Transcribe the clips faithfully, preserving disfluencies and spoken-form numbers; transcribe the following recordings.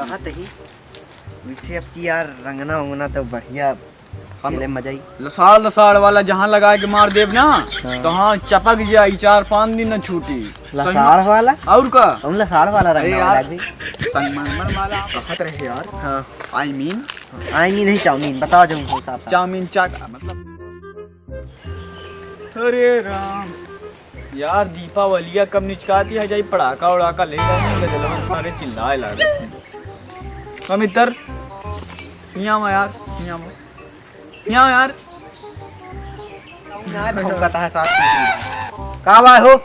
कहा तही, वैसे अब की यार, रंगना उंगना तो बढ़िया, हम खेले मजा ही। लसाड़ लसाड़ वाला जहाँ लगा के मार देब ना, हाँ। तो हाँ, चपक जाई, चार पाँच दिन न छूटी। लसाड़ वाला? और का? हम लसाड़ वाला अरे रंगना यार, वाला भी। संगमरमर वाला कहत रहे यार। हाँ। I mean? I mean नहीं, चाउमीन, बताओ जो हमको साफ साफ। चाउमीन चाट, मतलब। अरे राम, यार, दीपावलिया कब निचकाती है, जाई पड़ाका उड़ाका ले जाए, गजलवन सारे चिल्लाए लागत हैं। कमितर, हियाँ आवा यार, हियाँ आवा। हियाँ आवा यार। ना भौंकता है साथ में। का बा हो?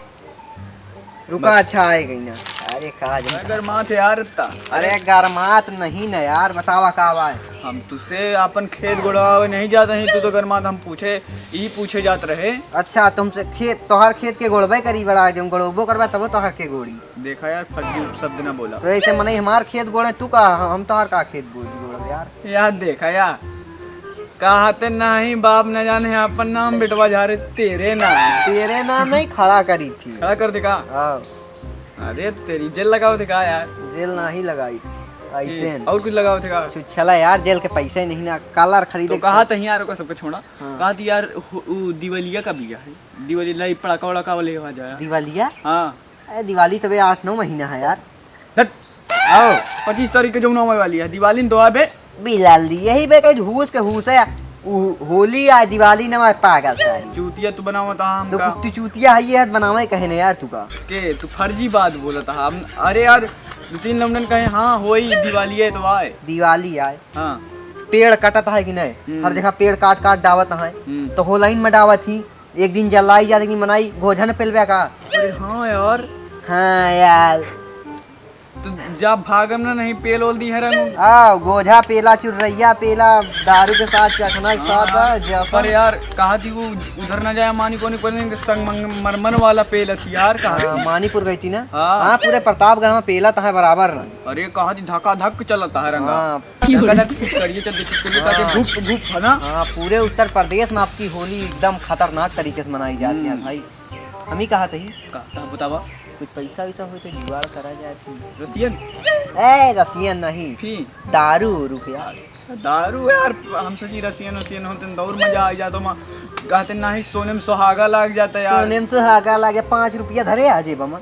रुका, बस। अच्छा आए गई ना। अरे का जन मैं गरमात है यार इतना। अरे गरमात नहीं ना यार, बतावा का बा? हम तुसे अपन खेत गोड़वावे नहीं जात ही, तू तो गरमात हम पूछे, ई पूछे जात रहे। अच्छा, तुमसे खेत, तोहार खेत के गोड़बे करी बड़ा, जब गोड़बो करबा तबो तोहार के गोड़ी। देखा यार, फर्जी उपशब्द ना बोला। तो ऐसे मनई हमार खेत गोड़े, तू का, हम तोहार का खेत गोड़, गोड़ब यार? यार देखा यार, कहते नहीं बाप न जाने अपन नाम, बेटवा झारे तेरे नाम। तेरे नाम नहीं, खड़ा करी थी। खड़ा कर दे का? हाँ। अरे तेरी, जेल लगाओ थे का यार? जेल नहीं लगाई, ऐसे ये, न। और कुछ लगाओ थे का? छुच्छला यार, जेल के पैसे नहीं ना, कलर खरीदे तो के कहा पैसे। तही यार, ओकर सबके छोड़ा। हाँ। कहा थी यार, हु-, उ दिवालिया का बिया है, दिवाली लाई पड़ाका वड़ाका वाले हो जाए। दिवालिया? हाँ। अरे दिवाली तो बे आठ नौ महीना है यार। धत। आओ। पच्चीस तारीख के जौन आवे वाली है, दिवाली न तो आबे। बिलाली, यही बे कहीं घूस के घूस है। उ-, होली आ दिवाली न आए, पागल सारी। चूतिया तू बनावत आ तो हमका। कुत्ती चूतिया है ये, बनावे कहे न यार तू का। के, तू फर्जी बात बोलत हा। हम, अरे यार, दो तीन लौंडन कहे, "हाँ, होई, दिवाली है तो आए।" दिवाली आए। हाँ। पेड़ कटत है कि नहीं? हम्म। हर जगह पेड़ काट काट डावत है। हम्म। तो होलाइन में डावत ही। एक दिन जलाई जात कि मनई गोझा न पेलबे का? अरे हाँ यार। हाँ यार। तो जा भागम ना, नहीं पेल ओल दी है रंग। आ, गोझा पेला, चुर्रैया पेला, दारू के साथ, चखना के साथ, हाँ, आ, जैसा। पर यार, कहा थी वो उधर ना जाए, मानी कोनी पर संग मंग-, मरमन वाला पेला थी यार, कहा हाँ, थी। मानीपुर गई थी ना? हाँ। हाँ, पूरे प्रतापगढ़ में पेला तो है बराबर ना। अरे, कहा थी धका धक चलता है रंगा। हाँ, धका धक पिचकारिये चलती, पिचकारिये हाँ। कहते घुप, घुप, है ना? हाँ, पूरे उत्तर प्रदेश में आपकी होली एकदम खतरनाक तरीके से मनाई जाती है हम्म। भाई। हम ही कहा थे ही। का, का बतावा? कुछ पैसा वैसा हो तो जुगाड़ करा जाए फिर। रसियन? ए, रसियन नहीं। फिर? दारू, रुपया। अच्छा, दारू यार, हम सोची रसियन वसियन होते तो और मजा आ जाता। हम कहते नहीं, सोने में सुहागा लाग जाता यार। सोने में सुहागा लागे, पाँच रुपया धरे आ जेब में।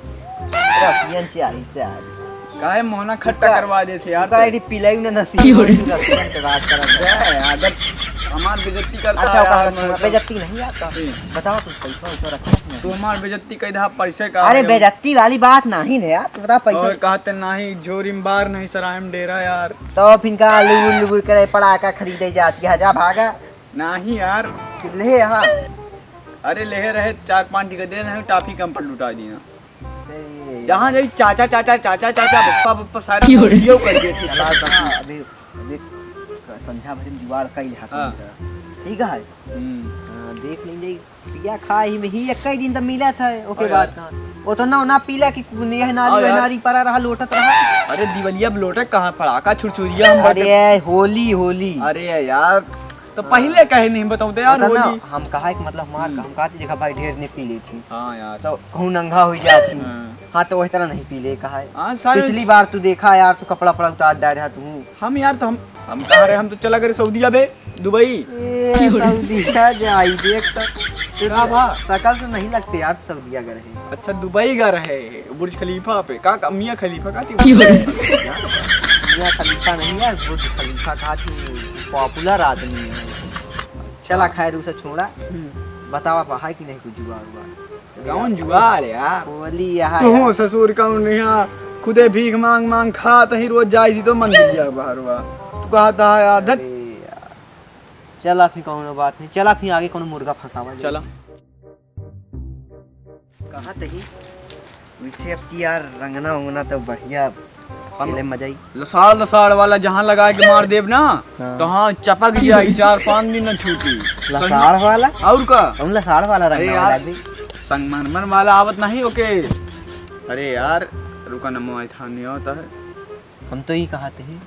रसियन चाहिए से आज। काहे मोहना खट्टा का-, करवा देते यार का तू? एडी पिलाई ना नसीब, क्यों? तू रसियन के बात करत है। बे, आदत हमार बेइज्जती करता अच्छा, है का यार, रखा? मैं तो बेइज्जती नहीं यार, का? जी। बताओ, कुछ पैसा वैसा रखा है कि नहीं? तू हमार बेइज्जती कह दे, पैसे का अरे, है? बेइज्जती वाली बात नहीं है यार, तू बता पैसा। ओए, कहते नहीं, झोरी में बार नहीं, सराय में डेरा यार। तो फिर का लुबुर लुबुर करे पड़ाका खरीदे जाती है, जा भागा। नहीं यार। कि ले, हाँ। अरे, लेहे रहे चार पाँच टिकट दे रहे, टाफी कम पर लुटा दी ना। अरे। जहाँ जाई चाचा, चाचा, चाचा, चाचा, बप्पा, बप्पा, सारे क्यों रे? मौसियों कर दिए थे। चला, बप्पा, अभी, अभी संझा भरी में जुगाड़ कई हाथ हाँ। में तेरा। ठीक है? हम्म। हाँ, देख लेंगे। पिया खा ही में ही एक ही दिन तो मिला था, ओके हाँ बात यार। कहाँ? वो तो ना, ना पीला कि यह नारी, हाँ वह यार। नारी परा रहा, लोटत रहा। अरे दिवलिया अब लोटे कहाँ, पड़ाका छुरछुरिया हम अरे बटे। होली, होली। अरे यार, तो हाँ। पहिले काहे नहीं बताओ तो यार, पता ना, होली। हम कहा कि मतलब हमार, हम्म। हम कहा थी, देखा भाई, ढेर नहीं पी ली थी। हाँ यार। तो कहूँ नंगा हो जाती। हाँ। हाँ, तो वही तरह नहीं पी ले, कहा है। हाँ, सारे पिछली बार तू देखा यार, तू कपड़ा पड़ा उतार डाल रहा तू। हम यार, तो हम, हम कहाँ रहे, हम तो चला गए सऊदिया बे, दुबई। ए, सऊदिया जाई, देख तो, तू का तो भा? शकल से नहीं लगते यार, सऊदिया गए रहे। अच्छा, दुबई गए रहे, बुर्ज खलीफा पे। का, का, मियाँ खलीफा का थी? मियाँ खलीफा नहीं है, बुर्ज खलीफा का थी, popular आदमी है। चला, खैर, उसे छोड़ा। हम्म। बतावा, पा है कि नहीं कुछ जुगाड़ उगाड़? कौन जुगाड़ यार? होली यहाँ तू यार। ससुर कौन नहीं है? खुदे भीख मांग मांग खात ही रोज जाई थी तो मंदिर जा बाहर हुआ। तू कहा था यार, धत। अरे यार। चला फिर कौनो बात नहीं, चला फिर आगे कौनो मुर्गा फंसावा जाए। चला। कहा तही, वैसे अब की यार रंगना उंगना तो बढ़िया हम खेले मजा ही। लसाड़ लसाड़ वाला जहाँ लगा के मार देब ना, हाँ। तो हाँ, चपक जाई, चार पाँच दिन न छूटी। लसाड़ वाला? और का? हम लसाड़ वाला अरे रंगना यार, वाला भी। संगमरमर वाला आवत नहीं ओके। अरे यार, रुका न, मोबाइल था नहीं होता है। हम तो ही कहा तही।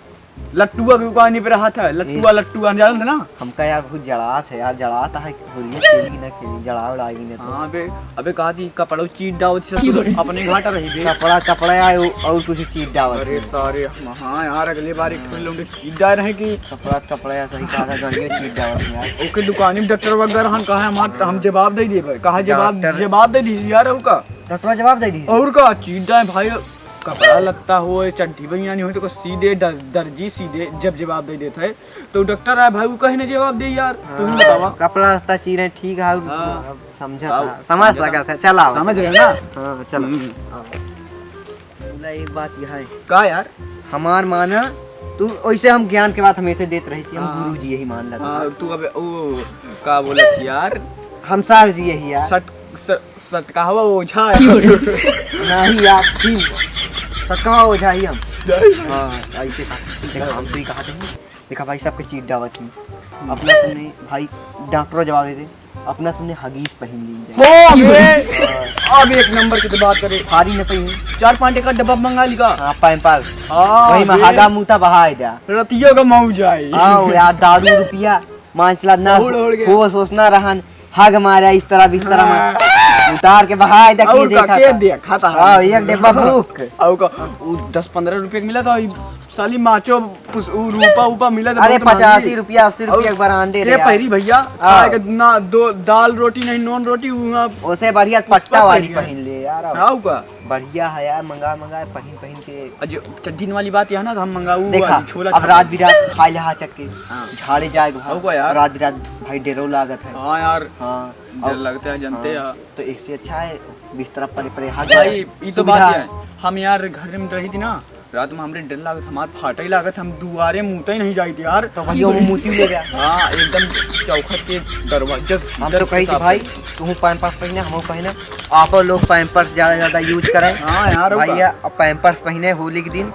लट्टुआ के दुकानी पे रहत है, लट्टुआ, ए। लट्टुआ, जानत ना? हमका यार बहुत जड़ात है यार, जड़ात है, होलिया खेली कि ना खेली, जड़ाव लागी ना तो। हाँ बे, अबे कहा थी कपड़ा चीट डावत ससुर, अपने घाटा रही बे। कपड़ा, कपड़ा यार, और कुछ चीट डावत अरे है। सारे, हाँ यार, अगले बार एक ठो लौंडे चीट डाल रहे कि कपड़ा, कपड़ा यार, सही कहा था, गाड़ियों चीट डावत है यार। ओके दुकानी में डॉक्टर वगैरह हम कहा, हम, हम जवाब दे दिए भाई, कहा जवाब, डॉक्टर जवाब दे दी यार, और का? डॉक्टर जवाब दे दी। और का, चीट डाल भाई, कपड़ा लत्ता हो, चड्ढी बनियानी हो, तो को सीधे दर-, दर्जी सीधे जब जवाब दे देता है, तो डॉक्टर आए भाई, वो कहे ना जवाब दे यार, तू ही हाँ, बतावा। कपड़ा लत्ता चीरे ठीक है, और हाँ। अब समझा अब था, समझ समझा। सकत है, चला, समझ रहे ना? हाँ, चलो। हम्म। हाँ। बोला, एक बात यह है। का यार? हमार माना, तू वैसे हम ज्ञान के बात हमेशा देत रही थी, हम हाँ। गुरु जी यही मान लेते हाँ, हैं। तू अब वो का बोलत यार? हम सर जी यही यार। सट, स-, सटकावा ओझा है। नहीं यार, जी। सटकावा ओझा ही हम। हाँ, ऐसे का, देखा, हम तो ही कहा थे। देखा भाई, सबके चीट डावत ही। अपना सुनने भाई, डॉक्टरों जवाब दे दे, अपना सुनने हगीज पहन ली जाए। हो बे, अब एक नंबर की तो बात करे। भारी न पहन। चार पाँच का डब्बा मंगा ली का? हाँ, पैम्पर्स। हाँ, वही में बे। हगा मूता बहाए द्या। रतियों का मऊ जाए। हाँ, यार, दारू रुपया, मांस लाद ना, ओढ़, ओढ़ के। होश, होश ना रहन, हग मारा इस तरह बिस्तर में। हाँ। उतार के बहाए द्या, और के का, देखा के था। देखा था। हाँ, एक डब्बा भूख। और का, वो दस पन्द्रह रुपये का मिला था, साली माचो पुस-, उ रूपा, उपा मिलत अरे, बहुत महंगी। पचासी रुपया, अस्सी रुपया और एक बार अंडे के रे यार। पहिरी भैया, हाँ। खाए के ना, दो दाल रोटी नहीं, नॉन रोटी, हुआ ओसे बढ़िया पुष्पा पट्टा वाली पहिरी है। पहिन ले यार, अब। हाँ, का? बढ़िया है यार, मंगा, मंगा, पहिन, पहिन के। अ, जो चड्ढीन वाली बात यह ना, तो हम मंगाऊ देखा, वाली छोला अब छापा। रात बिरात खाए ले हाचक के, हाँ। झाड़े जाए के बाद, और का यार? रात बिरात भाई डेरो लागत है। हाँ यार, हाँ, डर अब, लगता है, जानते हाँ, हैं। तो इससे अच्छा है बिस्तरा परे, परे हाथ भाई, जाए। ई तो सुविधा बात है। है। हम यार घर में रही थी ना, रात में हमरे डर लागत, हमार फाटे लागत, हम दुआरे मूते नहीं जाइत यार। तो भैया, वो मूती ले गया। हाँ, एकदम चौखट के दरवाजा हम भीतर तो कही थी, हिसाब भाई, से। तू पैम्पर्स पहिने, हम पहिने, आपो लोग पैम्पर्स ज्यादा, ज्यादा use करे। हाँ यार, भैया, अब पैम्पर्स पहिने होली के दिन,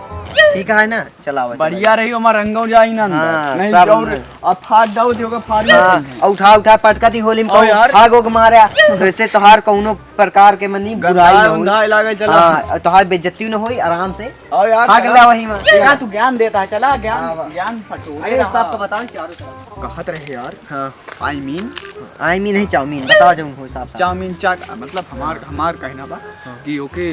ठीक है ना, चलाओ, बढ़िया चलाओ। रही, हमार रंगो जाई ना अंदर। हाँ, नहीं सब तो अंदर। अब फाट जाओ, तो ओकर फाड़ हाँ, लेते हैं। और उठा, उठा पटका दी होली में, और कहूँ यार। भागो के मारा, तो इससे तोहार कौनो प्रकार के मनी गंदा बुराई न होई। उंधा इलाका चला। हाँ, और तोहार बेइज्जती न होई, आराम से। और यार, भाग चला। ला वही में। क्या तू ज्ञान देता है? चला, ज्ञान, हाँ, वाह। ज्ञान फटोरे अरे, रहा। सब तो बताओ चारों तरफ। कहत रहे यार। हाँ। I mean? I mean नहीं, चाउमीन। बताओ जो हो साफ साफ। चाउमीन चाट, मतलब हमार, हमार कहना बा हाँ। कि ओके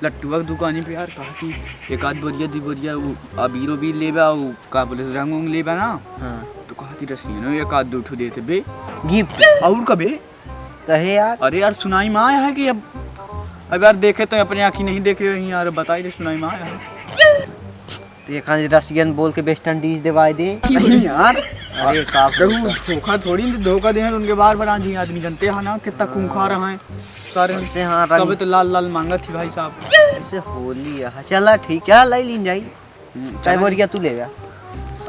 लट्टुआ के दुकानी पे यार कहा कि एक आध बोरिया, दू बोरिया वो अबीर उबीर लेबा, वो का बोले, रंग उंग लेबा ना। हाँ। तो कहा कि रसियनो एक आध दू ठो देते बे। Gift? और का बे? कहे यार। अरे यार, सुनाई में आया है कि अब, अब यार देखे तो अपने आँखी नहीं देखे वहीं यार, बताई दे सुनाई में आया है। तो एक आध रसियन बोल के वेस्टर्न डिश देवाई दे। नहीं यार। अरे का कहूँ बोलता? धोखा थोड़ी न धोखा दे हैं, उनके बार बार आदमी, आदमी जानते हैं ना कितना खूंखार हैं सारे। सबसे हाँ, रंग सबे तो लाल लाल मांगत ही भाई साहब। ऐसे होली है। चला ठीक, चला ले लीन जाई। हम्म, चाहे चला। बोरिया तू ले जा।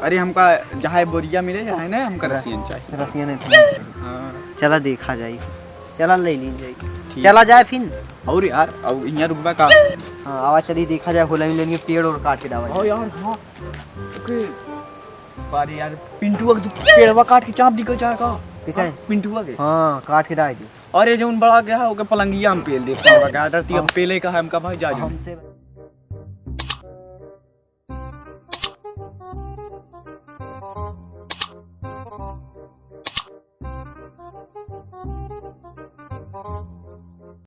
अरे हमका जहाँ बोरिया मिले, जहाँ ना हमका हाँ। रसियन चाहिए। रसियन है तुम्हारे। हाँ। चला देखा जाई, चला ले ली जाई। ठीक। चला जाए फिर। और यार, अब यहाँ रुकबा का? हाँ, आवा चली देखा जाए, होला मिलेंगे पेड़ और काट के डावा ओ जाए। यार, हाँ। ओके। अरे यार, पिंटुआ के तू पेड़वा काट के चाप दी को जाएगा। ठीक है। हाँ, पिंटुआ के। हाँ, काट के डाल दे। अरे जौन बड़ा गया है, ओके पलंगिया हम पेल देब, साला का डरती हम हाँ। पेले का है, हमका भाई जा जाओ। हमसे